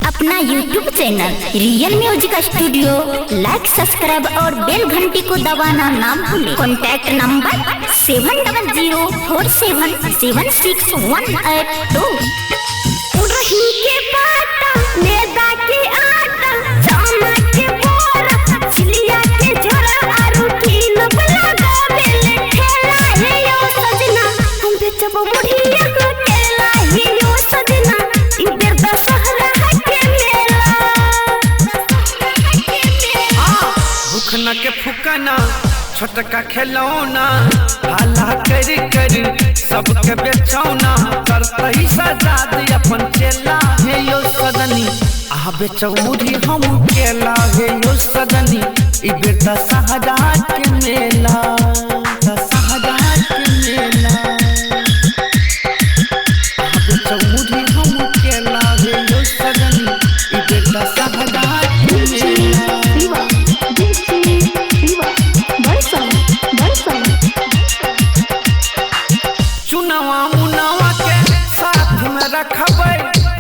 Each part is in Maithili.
अपना YouTube channel real music studio like subscribe और बेल घंटी को दबाना ना भूलें। Contact number 7004776182। रही के पाता मैदा के आटा चना के बोरा छिलिया के झोरा आरू तीन बला बेले ठेला हे यो सजना हम बेचब मुढ़िया को केला हे यो सजना ई बेर दशहरा के मेला। भुखना के फुकना छोटका खिलौना हाला कर कर सबके बेचौना करतही सजा दे अपन चेला हे यो सजनी आ बेचौ मुढ़ी हम केला हे यो सजनी ई बेर दशहरा के मेला दशहरा के मेला आ बेचौ मुढ़ी हम केला हे यो सजनी ई बेर दशहरा के मेला। चुनावा मुनावा के साथ में रखबै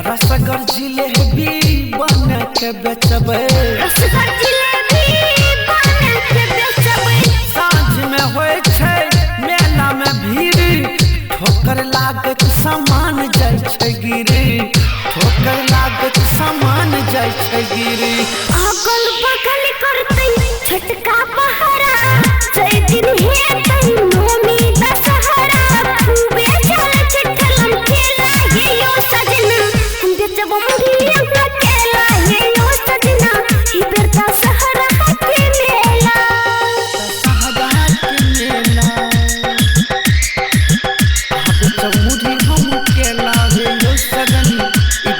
रसगर जिलेबी बन के बेचबै रसगर जिलेबी बन के बेचबै। साँझ में होइ छै मेला में भीड़ ठोकर लागत सामान जाइ छै गिरी ठोकर लागत सामान जाइ छै गिरी। अगल बगल करतै छोटका पहरा जै दिन हेतै नवमी दशहरा खूबे चलै छै ठेलम ठेला हे यो सजना हम बेचब मुढ़िया केला हे यो सजना ई बेर दशहरा के मेला। दशहरा के मेला आ बेचब मुढ़ी हम केला हे यो सजनी ई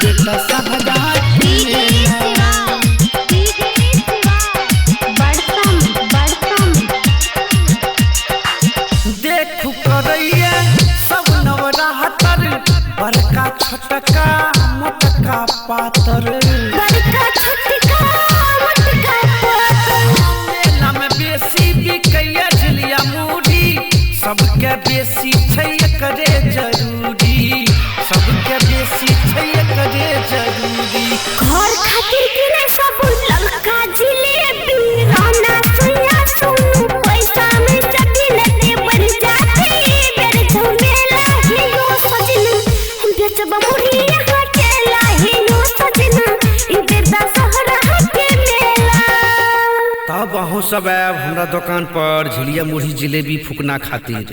बेर दशहरा के मेला। देखू करैया सब नवरातर बड़का छोटका मोटका पातर बड़का छोटका मोटका पातर। मेला में बेसी बिकैया झिलिया मुढ़ी सबके बेसी छै एकरे जरूरी सबके बेसी छै एकरे जरूरी। घर खातिर किने सब ललका जिलेबी राना सुइया सुनु पैसा में चढ़ी नदी बन जाते बेर झमेला हे यो सजना हम बेचब मुढ़िया केला हे यो सजना ई बेर दशहरा के मेला। तब अहूँ सब आयब हमरा दोकान पर झिलिया मुढ़ी जिलेबी फुकना खातिर।